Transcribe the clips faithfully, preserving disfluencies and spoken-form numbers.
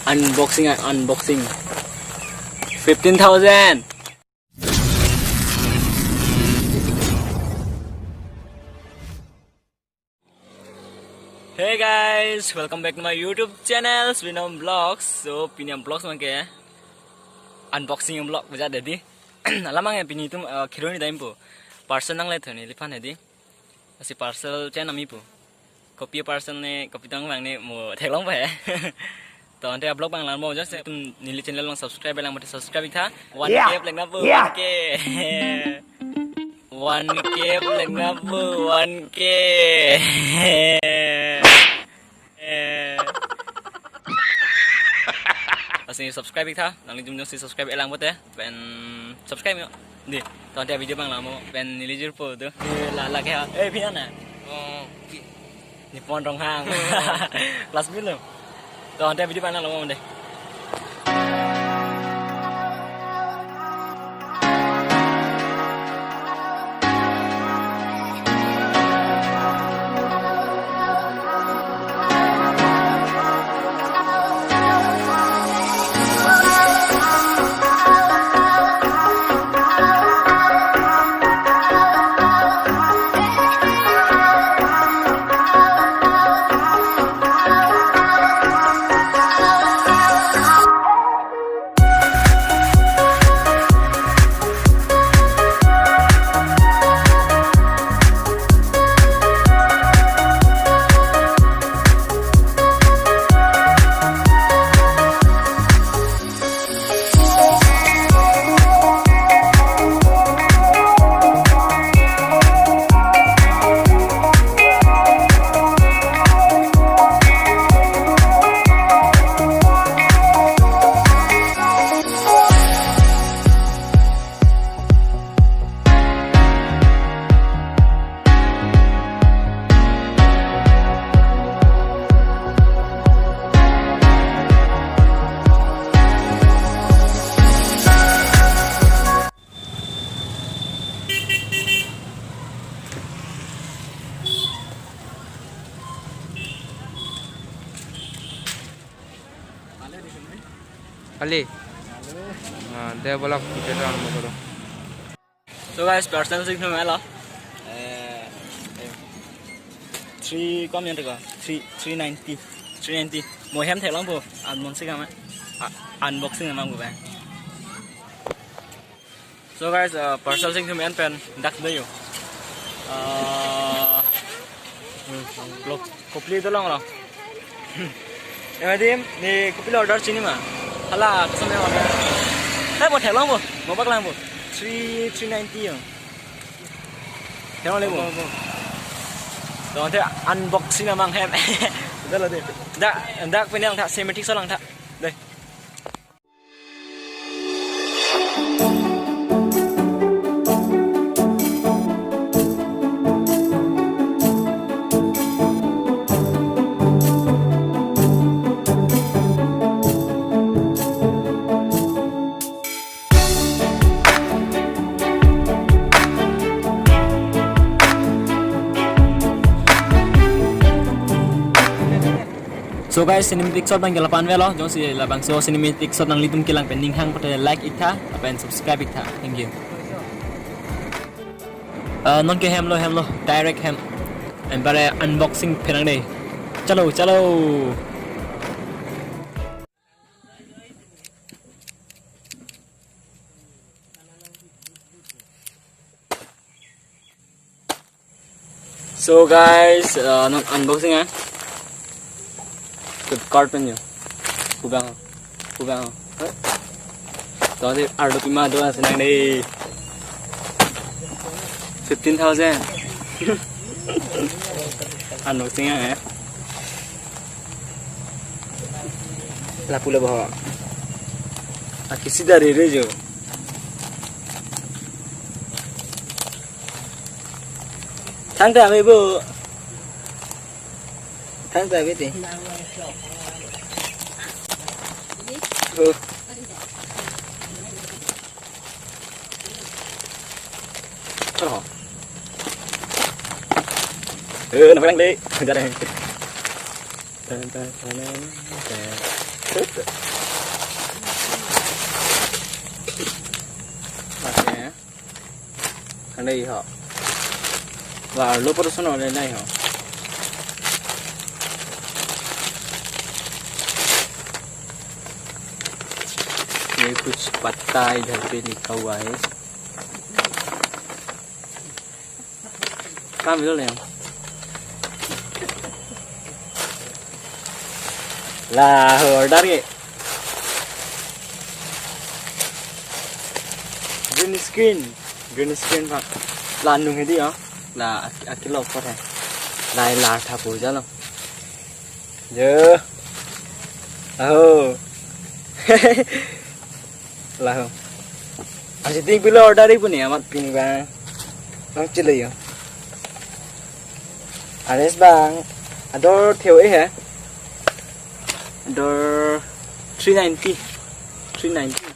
Unboxing, ah, unboxing. Fifteen thousand. Hey guys, welcome back to my YouTube channel, Swinom Vlogs. So, pini vlogs abangke unboxing vlog bajar dei. Alam abangke pini itum, eh, khironi dam pu. Parcel nangle thoni liphan hedi. Lasi parcel chenam ipu. Kopi parcel ne, kopi tong abang ne mo theklong pa he. To ante vlog abang lang mo, just itum neli channel along subscribe lang mate subscribe iktha. One K pleng nangpo, one K. One K pleng nangpo, one K. Lasi subscribe iktha, nanglitum jongsi subscribe lang mate, pen subscribe yo. Dei, to ante video abang lang mo, pen neli jirpo tu. Dei, la, la ke ha. Eh, phi na? Oh, oke. Nippon Ronghang. Class mate lo. To ante video abang lang mo dei. Ali. Ah, dei bolak kita round mo koro. So guys, parcel sing thum lo. Eh, eh, three kom yan teko? Three, three ninety. Three ninety. Mo hem theklongpo. Unboxing kama. Ah, unboxing kama ko ba. So guys, uh, parcel sing thum en pen dak do yo. Uh, hmm, lo, kopli do long lo. Ema dim, ne kopilo order chini ma. Hala, kosonsi order. Eh, mo theklongpo, mo paklangpo. Three, three ninety yo. Theklongle bo. To ante unboxing amang hem. Dak lo dei. Dak, dak pini langtha, semitik so langtha. Dei. So guys, cinematic shot abangke lapu-an avelo, jongsi labangso cinematic shot nanglitum kelang pen ning hang pote like iktha, lapen subscribe iktha. Thank you. Ah, nonke hem lo, hem lo, direct hem. Anpar unboxing pherang dei. Chalo, chalo. So guys, uh, non unboxing ah. Flipkart pen yo. Kubang. Kubang. To ante arlo pima do ase nang dei. Fifteen thousand. Unboxing ah, eh. Lapu lo bo. Aki sida re re jo. Thangta ave bo. Thangta ave te. Oh. Oh. Eh, nang lang dei. Jangan. Tan, tan, tan, tan. Oke. Kan dei ho. Wah, lo pura sono le nai ho. ये कुछ पत्ता इधर पे लिखा हुआ है। Kam bilo le. La ho, order ke. Green screen. Green screen pak. La anung hedi ya. La ak-, akilok kot hai. La la tha pu jalo. Yo. Aho. Laho. Asi ting pilo order ipu ni amat pini bang. Bang chile yo. Ares bang. Ador theo eh hai. Ador three ninety. Three ninety.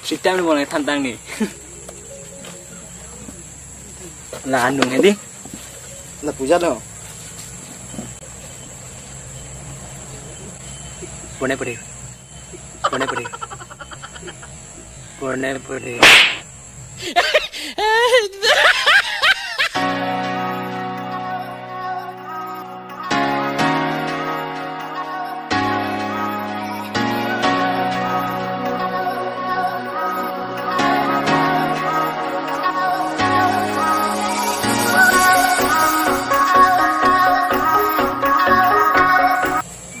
Sitam ni boleh tantang ni. La anung hedi. La pu jalo. Pone puri. Pone puri. Pone puri.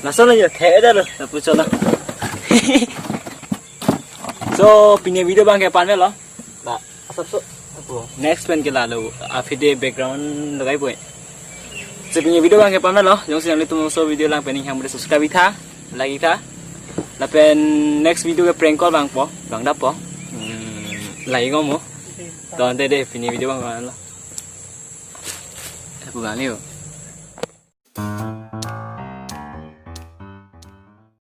Lason aja, kayak ada loh, tapi salah. So, pini video bang kayak panel loh. Ba, asap so. Next pen ke lalo, aphi de background lagai boy. So, pini video bang kayak panel loh. Jongsi nanglitum so video lang pen hang subscribe tha, like tha. Lapen next video ke prank call bang po, bang dap po. Hmm, lagi ngomo. Tonte deh, pini video bang kayak panel loh. Eh, bukan ni.